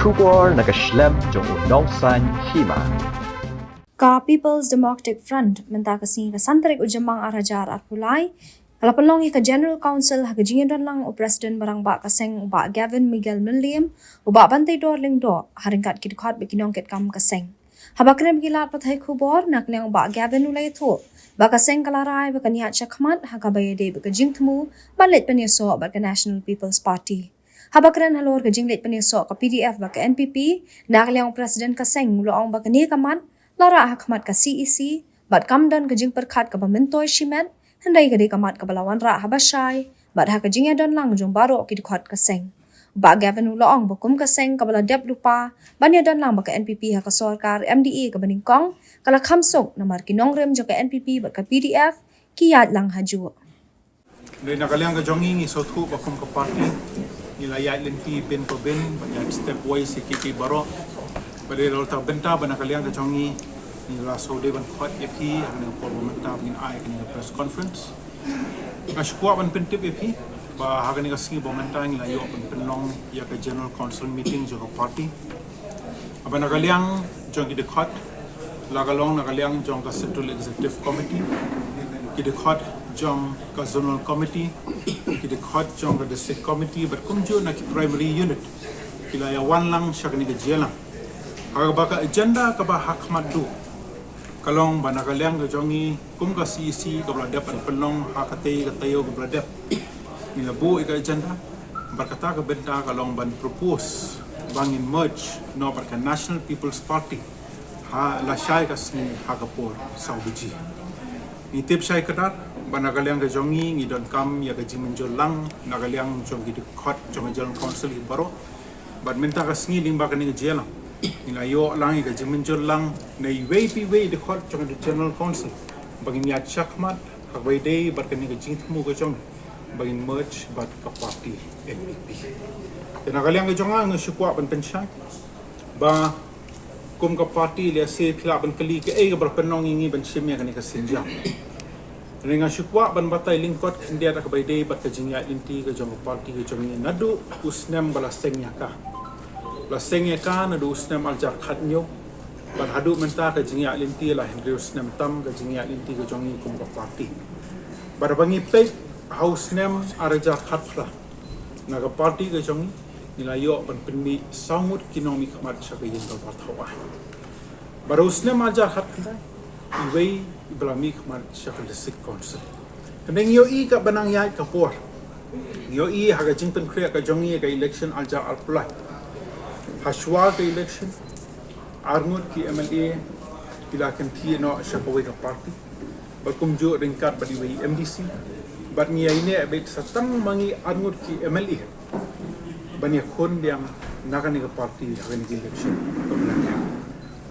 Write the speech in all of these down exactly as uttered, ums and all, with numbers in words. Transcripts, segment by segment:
Khubor na ka shlem jong u nongsan hima. Ka People's Democratic Front mynta ka sngi ka san tarik u Jymmang ar hajar arphew lai ka la pynlong ïa ka General Council ha ka jingïadon lang u President ba rangbah ka seng u Bah Gavin Miguel Mylliem, u Bah Banteidor Lyngdoh, ha ryngkat ki dkhot bad ki nongkitkam ka seng. Haba kren bad ki lad pathai khubor na ka liang u Bah Gavin u la ïathuh ba ka seng ka la rai ba kan ïaid shakhmat ha kaba ïadei bad ka jingthmu ban leit pynïasoh bad ka National People's Party. Haba kren halor ka jingleit pynïasoh ka P D F bad ka N P P, na ka liang u President ka seng u la ong ba kane ka mat la rah ha khmat ka C E C bad kam don ka jingpyrkhat kaba myntoi shimet, hynrei ka dei ka mat kaba la wanrah haba shai bad ha ka jingïadon lang jong baroh ki dkhot ka seng. U Bah Gavin u la ong ba kum ka seng kaba la dep lypa ban ïadon lang bad ka N P P ha ka sorkar M D A kaba nyngkong, ka la kham suk namar ki nongrim jong ka N P P bad ka P D F ki ïaid lang hajuh. Dei na ka liang ka jong ngi, ngi sngewthuh ba kum ka party ngi la ïaid lynti bin pa bin, ba ïaid step wise ïa ki, ki baroh. Ba dei la ka bynta ba na ka liang ka jong ngi ngi la shu dei ban khot ïa phi ha kane ka por ba mynta ba ngin ai kane ka press conference. Nga shu kwah ban pyntip ïa phi ba ha kane ka sngi ba mynta ngi la ïoh ban pynlong ïa ka General Council meeting jong ka party. Haba na ka liang jong ki dkhot, la ka long na ka liang jong ka Central Executive Committee, ki dkhot jong ka Zonal Committee, ki dkhot jong ka District Committee bad kumjuh na ki primary unit, ki la ïa wan lang sha kane ka jingïalang. Haba ka agenda kaba ha khmat duh ka long ba na ka liang ka jong ngi kum ka C E C kaba la dep ban pynlong ha katei ka taïew kaba la dep, ngi la buh ïa ka agenda. Bad kata ka bynta ka long ban propose ba ngin merge noh bad ka National People's Party ha lashai ka sngi ha ka por saw baje. Ngi tip shai kdar ba na ka liang ka jong ngi ngi donkam ïa ka jingmynjur lang na ka liang jong ki dkhot jong ka General Council hi baroh. Bad mynta ka sngi lyngba kane ka jingïalang ngi la ïoh lang ïa ka jingmynjur lang na iwei pa iwei i dkhot jong ka General Council ba ngin ïaid shakhmat ha kaba ïadei bad kane ka jingthmu ka jong ba ngin merge bad ka party N P P. Te na ka liang ka jong nga, nga shu kwah ban pynshai ba kum ka party lehse phi lah ban kylli kaei kaba la pynlong ïa ngi ban shim ïa kane ka sienjam. Hynrei nga shu kwah ban batai lyngkot khyndiat ha kaba ïadei bad ka jingïaid lynti ka jong ka party ka jong ngi naduh u snem ba la seng ïa ka. La seng ïa ka naduh u snem ar hajar khathynñiew bad haduh mynta ka jingïaid lynti la hynriew snem tam ka jingïaid lynti ka jong ngi kum ka party. Bad haba ngi peit ha u snem ar hajar khatphra, na ka party ka jong ngi ngi la ïoh ban pynmih saw ngut ki nongmihkhmat sha ka ïing dorbar thaw aiñ. Bad ha u snem ar hajar khatkhyndai, iwei iba la mihkhmat sha ka District Council. Hynrei ngi ïohi katba nang ïaid ka por, ngi ïohi ha ka jingpynkhreh ka jong ngi ïa ka election ar hajar arphew lai, ha shuwa ka election ar ngut ki M L A ki la kynthih noh sha kawei ka party bad kumjuh ryngkat bad iwei i M D C. Bad ngi ïaineh beit sa tang ma ngi ar ngut ki M L A ban ïakhun biang na kane ka party ha kane ka election.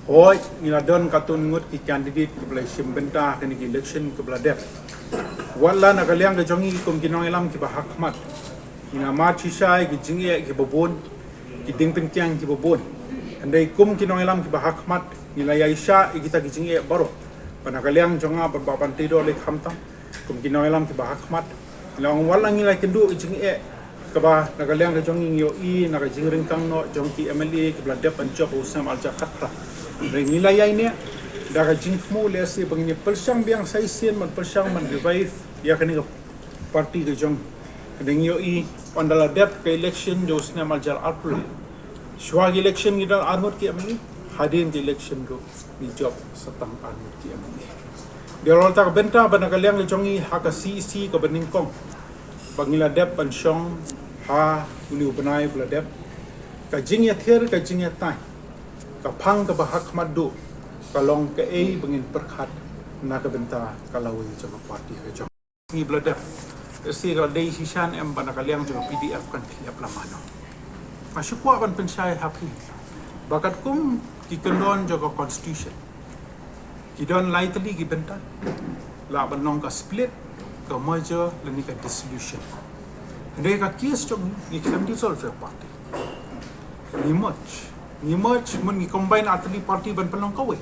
Hooid, ngi la don katto ngut ki candidate kiba la shim bynta ha kane ka election kaba la dep. Wat la na ka liang ka jong ngi kum ki nongïalam kiba ha khmat ngi la mad shisha ïa ki jingeh kiba bun, ki jingpynkhiah kiba bun. Hynrei kum ki nongïalam kiba ha khmat ngi la ïaishah ïa kita ki jingeh baroh. Bad na ka liang jong nga bad Bah Banteidor lei khamtam, kum ki nongïalam kiba ha khmat, ngi la ong wat la ngi la ïakynduh ïa ka jingeh kaba na ka liang ka jong ngi, ngi ïohi na ka jingryngkang noh jong ki M L A kiba la dep ban jop ha u snem ar hajar khatphra. Hynrei ngi la ïaineh da ka jingthmu lehse ba ngin ïa pyrshang biang sa shisien ban pyrshang ban revive ïa kane ka party ka jong ngi. Hynrei ngi ïohi ynda la dep ka election jong u snem ar hajar arphew lai, shuwa ka election ngi don ar ngut ki M L A, hadien ka election ruh ngi jop sa tang ar ngut ki M L A. Dei na kata ka bynta ba na ka liang ka jong ngi ha ka C E C kaba nyngkong ba ngi la dep ban shong ha une u bnai ba la dep, ka jingïathir ka jingïatai, ka phang kaba ha khmat duh ka long kaei ba ngin pyrkhat na ka bynta ka lawei jong ka party ka jong ngi ba la dep. Lehse ka la dei shisha ne em ba na ka liang jong ka P D F kan thiap la mano. Nga shu kwah ban pynshai ha phi ba katkum ki kyndon jong ka constitution, ki don lai tylli ki bynta, lah ban long ka split, ka merger lane ka dissolution. Hynrei ka case jong ngi, ngi khlem dissolve ïa ka party, ngi merge. Ngi merge, mut ngi combine ar tylli party ban pynlong kawei.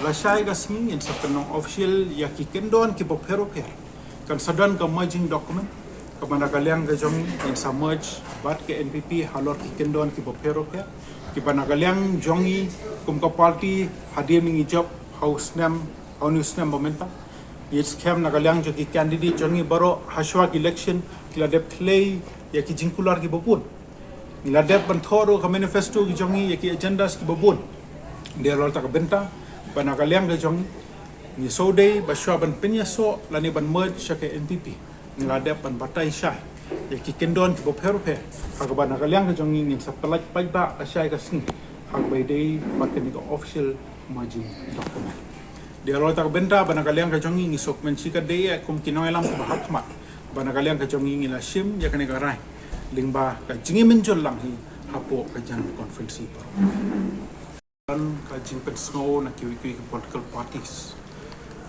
Lashai ka sngi ngin sa pynlong official ïa ki kyndon kiba pher bapher. Kan sa don ka merging document, Kaba na ka liang ka jong ngi ngin sa merge bad ka N P P halor ki kyndon kiba pher bapher. Kiba na ka liang jong ngi kum ka party hadien ngi jop ha u snem, ha u snem ba mynta. Ngi skhem na ka liang jong ki candidate jong ngi baroh ha shuwa ki election ki la dep khlei ïa ki jingkular kiba bun. Ngi la dep ban thoh ruh ka manifesto ki jong ngi ïa ki agendas kiba bun. Dei halor kata ka bynta ba na ka liang ka jong ngi, ngi shu dei ba shuwa ban pynïasoh lane ban merge sha ka N P P, ngi la dep ban batai shai ïa ki kyndon kiba pher bapher. Ha kaba na ka liang ka jong ngi ngin sa pyllait paidbah ka shai ka sngi ha kaba ïadei bad kane ka official merging document. Dei halor kata ka bynta ba na ka liang ka jong ngi ngi sngewkmen shikatdei kum ki nongïalam kiba ha khmat ba na ka liang ka jong ngi ngi la shim ïa kane ka rai lyngba ka jingïamynjur lang hi hapoh ka general conference baroh. Don ka jingpynsngew na kiwei kiwei ki political parties.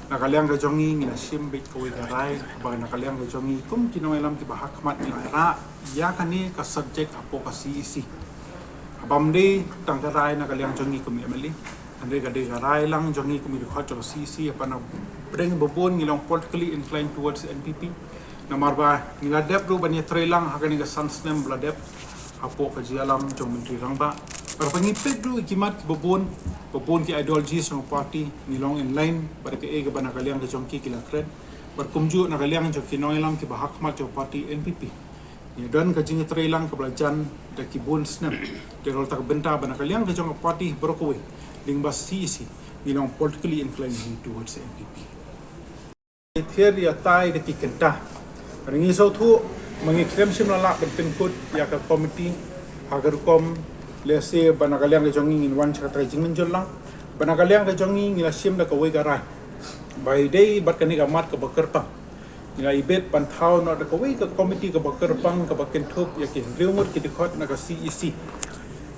Na ka liang ka jong ngi ngi la shim beit kawei ka rai ba na ka liang ka jong ngi kum ki nongïalam kiba ha khmat ngi la rah ïa kane ka subject hapoh ka C E C. Haba ym dei tang ka rai na ka liang jong ngi kum M L A, hynrei ka dei ka rai lang jong ngi kum ki dkhot jong ka C E C. Haba na pdeng ba bun ngi long politically inclined towards N P P. Namar ba ngi la dep ruh ban ïatrei lang ha kane ka san snem ba la dep hapoh ka jingïalam jong Myntri Rangbah. Bad ba ngi peit ruh ki mat kiba bun, ba bun ki ideologies jong ka party, ngi long in line bad kaei kaba na ka liang ka jong ki ki la kren. Bad kumjuh na ka liang jong ki nongïalam kiba ha khmat jong ka party N P P. Ngi don ka jingïatrei lang kaba la jan da ki bun snem. Dei halor kata ka bynta ba na ka liang ka jong ka party baroh kawei lyngba C E C ngi long politically inclined towards N P P. Ïathied ïatai da ki kynta. Ngi sngewthuh ba ngi khlem shym la lah ban pynkut ïa ka committee ha ka rukom lehse ba na ka liang ka jong ngi ngin wan sha kata ka jingmynjur lang. Ba na ka liang ka jong ngi ngi la shim da kawei ka rai ba ïadei bad kane ka mat kaba kyrpang. Ngi la ibit ban thaw noh da kawei ka committee kaba kyrpang kaba kynthup ïa ki hynriew ngut ki dkhot na ka C E C.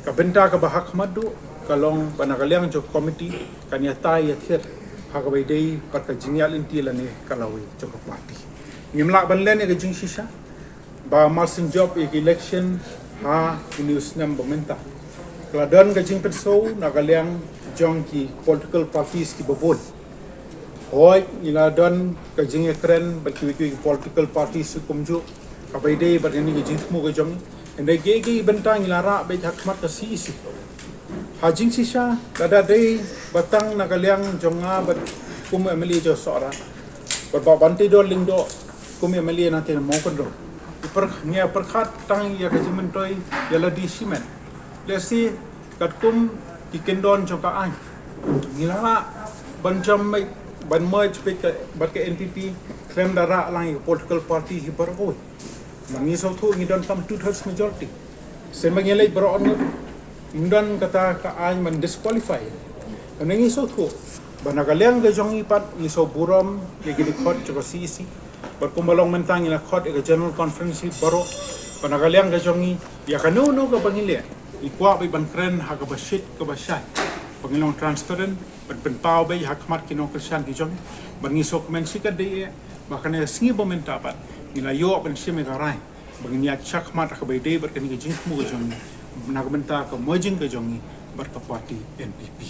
Ka bynta kaba ha khmat duh ka long ba na ka liang jong ka committee kan ïatai ïathied ha kaba ïadei bad ka jingïaid lynti lane ka lawei jong ka party. Ngim lah ban len ïa ka jingshisha ba mar syn jop ïa ka election ha une u snem ba mynta. Ka la don ka jingpynsaw na ka liang jong ki political parties kiba bun. Hooid, ngi la don ka jingïakren bad kiwei kiwei ki political parties kumjuh kaba ïadei bad kane ka jingthmu ka jong ngi. Hynrei kaei kaei bynta ngi la rah beit ha khmat ka C E C. Ha jingshisha lada dei ba tang na ka liang jong nga bad kum M L A jong Sohra bad Bah Banteidor Lyngdoh kum M L A na teng Mawkynrew, ngi pyrkhat tang ïa ka jingmyntoi ïa lade shimet. Lehse katkum ki kyndon jong ka aiñ ngi la lah ban jam beit, ban merge beit bad ka N P P khlem da rah lang ïa ka political party hi baroh kawei. Namar ngi sngewthuh ngi donkam two thirds majority. Shen ba ngi leit baroh arngut, ym don kata ka aiñ ban disqualify. Hynrei ngi sngewthuh ba na ka liang ka jong ngi pat ngi sngewburom ïa ki dkhot jong ka C E C. Bad kumba long mynta ngi la khot ïa ka general conference hi baroh. Ba na ka liang ka jong ngi ïa kano kano kaba ngi leh ngi kwah beit ban kren ha kaba shit kaba shai. Ba ngi long transparent, ban pynpaw beit ha khmat ki nongkyrshan ki jong ngi. Ba ngi sngewkmen shikatdei eh ba kane ka sngi ba mynta pat ngi la ïoh ban shim ïa ka rai ba ngin ïaid shakhmat ha kaba ïadei bad kane ka jingthmu ka jong ngi na ka bynta ka merging ka jong ngi bad ka party N P P.